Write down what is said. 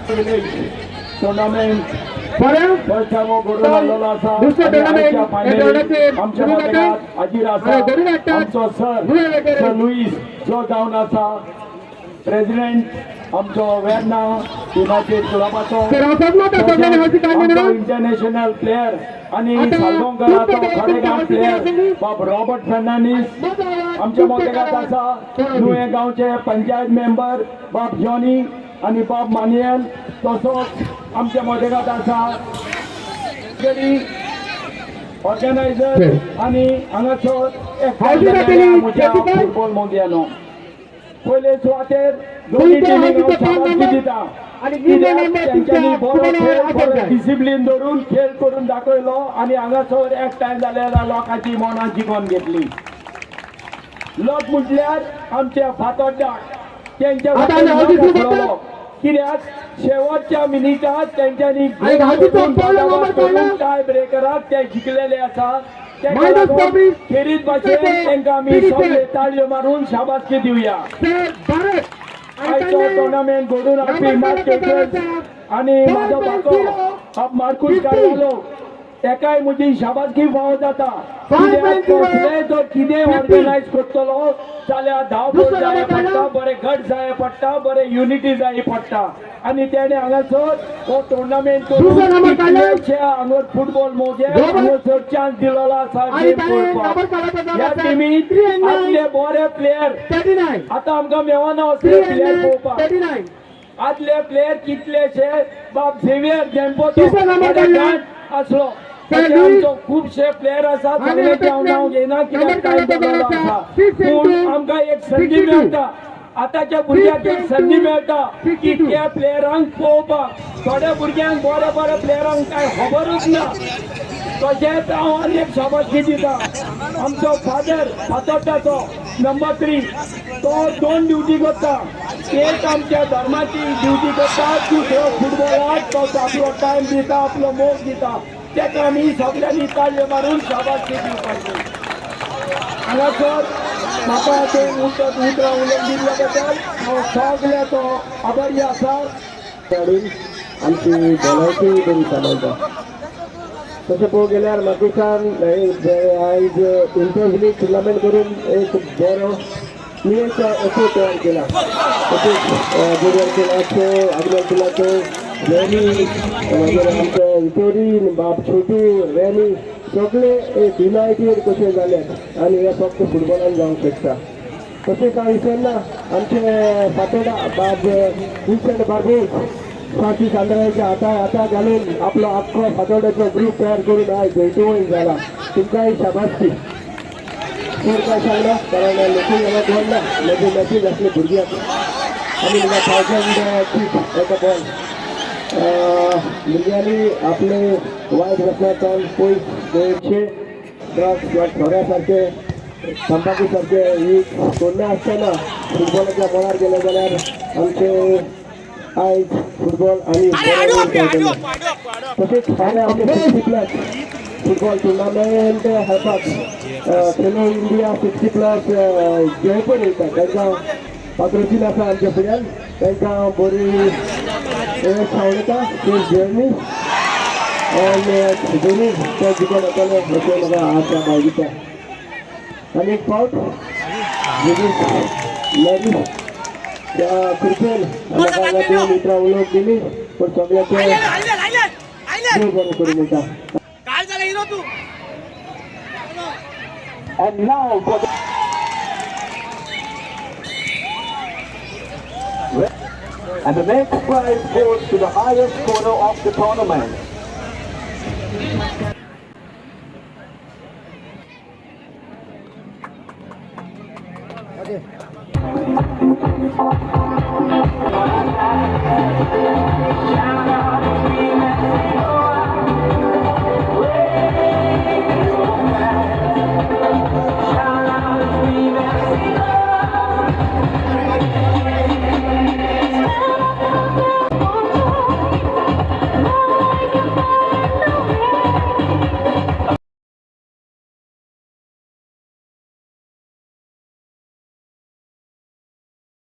Tournament बरं first time हो घडोवन हाडलेलो आसा. दुसरो आनी टुर्नामेंट आयच्या हे फायनलीक टुर्नामेंट आमच्या सुरू जाता. मदेगात हाजीर आसा आणि धरून हाडटात. आमचो सर मुळे वगैरे. सर लुईस जो जावन आसा प्रेसिडेंट आमचो वेर्ना युनायटेड क्लबाचो, तर असं सगळ्यांनी हौशी काय म्हणून इंटरनॅशनल प्लेयर आणि आता सालगांवकराचो तुमच्या खडेगांठ तुमच्या प्लेयर हौशी बाब रॉबर्ट फर्नांडीस आमच्या मदेगात आसा, नुवें गांवचे पंचायत मेंबर बाब जॉनी आणि बाब मानियल, तसोच आमच्या मदेगात आसा ऑर्गनायझर आणि हांगासर एकठांय हौशी जाल्ल्या जातली, म्हज्या शेतीपाय. फुटबॉल मोदयानो, पयले सुवातेर दोन्ही तुमच्या टिमींक हांव हौशीचो पाच शाबासकी नंबर दिता आणि निम्मे कित्याक नंबर तेंच्यांनी तुमच्या बरो फुटबॉलावर खेळ, आदर बरो जाय. डिसिप्लीन धरून खेळ करून दाखयलो आनी हांगासर एकठांय जाल्यार लोकांची मनां जिखून घेतली. लोक म्हटल्यार आमच्या फातोड्डाक तेंच्या आता खातीर आमी हौशी लोक सुरू करतात. आसलेलो. कित्याक शेवटच्या मिनिटाक तेंच्यांनी आणि हौशीचो पहिलो नंबर काडला. टाय ब्रेकराक ते जिखलेले आसा. तेका Minus लागून 24, खेरीत भाशेन तेंकां आमी 37. सगळे ताळयो मारून शाबासकी दिवया. तर भारत आणि आयचो तांणी टुर्नामेंट घडोवन हाडपी नंबर मार्क काढला केटर्स त्याचा. आणि दोन म्हाजो पॉईंट भाचो झिरो. बाब मार्कूस 50. कार्वालो, तेकाय म्हजी शाबासकी फावो जाता. Five कित्याक point zero. कसलें जर कितें 50. ऑर्गनायज करतलो जाल्यार धांवपळ दुसरो जाय नंबर पडटा, काडला. बरे गट जाय पडटा, बरे युनिटी जाय पडटा आनी तेणे हांगासर हो टुर्नामेंट दुसरो करून नंबर काडला. कितलेशे हांगर फुटबॉल मोगे बरोबर. हांगासर चान्स दिलेलो आसा आणि गेम ताणें नंबर पळोवपाक. काडला त्याचा ह्या आसा. टिमीत Three and nine. आदले बरे प्लेयर 39. आता आमकां मेवना असले थ्री अँड प्लेयर नाईन, पळोवपाक. 39. आदले प्लेयर कितलेशे, बाब झेवियर जेम्पोचो तिसरो नंबर काडला. आसलो. सर तशे लुईस. आमचो खुबशे प्लेयर आसात. आणि सगळ्यांचे हांव नांव घेयना नंबर कित्याक काडला टायम तो जाल्लो आसा. आसा. Six and पूण two, आमकां एक संदी 62. मेळटा, आतांच्या भुरग्यांक एक Six and संदी two, मेळटा की 62. त्या प्लेयरांक पळोवपाक. थोड्या भुरग्यांक, बऱ्या बऱ्या प्लेयरांक कांय खबरूच ना. तशेंच हांव आनी एक शाबासकी दिता, आमचो फादर फातोड्डाचो नंबर 3, तो दोन ड्युटी करता. एक आमच्या धर्माची ड्युटी करता, दुसरो फुटबॉलाक तो आपलो टायम दिता, आपलो मोग दिता. तेका आमी सगळ्यांनी ताळयो मारून शाबासकी दिवपाची. हांगासर म्हाका ते उतरां उलोवन दिल्ल्या बद्दल हांव सगळ्याचो आभारी आसा. हाडून आमची भलायकी बरी सांबाळटा. तशें पळोवंक गेल्यार मार्कुसान आयज इंटरविलीग टुर्नामेंट करून एक बरो नुवेंचो एफोर्ट तयार केला. तशेंच जुनियर क्लाचो, आग्नेल क्लाचो रॅनी, मागीर आमचो विटोरीन, बाब छोटू, रॅनी, सगळे एक युनायटेड कशे जाल्यात आनी हे फक्त फुटबॉलान जावंक शकता. तशेंच हांव विसरना आमचे फातोडा बाब विन्संट बार्बोज, फ्रांसीस आंद्राच्या हाता हाता घालून आपलो आख्खो फातोड्याचो ग्रूप तयार करून आयज जैतवंत जाला. तुमकांय शाबासकी. चड काय सांगना कारण लोकूय हांगा दवरना. म्हजी मॅचीज आसली भुरग्यांक आनी म्हाका 1000 चीप एका बॉल. भुरग्यांनी आपले वायट व्यसनांतल्यान पयस दवरचे. ड्रग्स वा सोऱ्या सारखे, तंबाखू सारखे यूज करना आसतना फुटबॉलाच्या मळार गेले जाल्यार आमचे आयज फुटबॉल आनी बरें वयर. तशेंच फाल्यां आमचे 60+ फुटबॉल टुर्नामेंट खेळपाक खेलो इंडिया 60+ जे पण येता, तांकां पात्रोसीन आसा आमच्या फुड्यान. तांकां बरी सांगता सेफ जर्नी आनी जरूर ते जिखून येतले अशें म्हाका आशा बाळगिता. आनी एक फावट मॅरी त्या कृपेन म्हाका हांगा दोन उतरां उलोवंक दिली, पूण सगळ्याचें देव बरें करूं म्हणटा. काय झालं हिरो तू? And now for the And the next prize goes to the highest scorer of the tournament.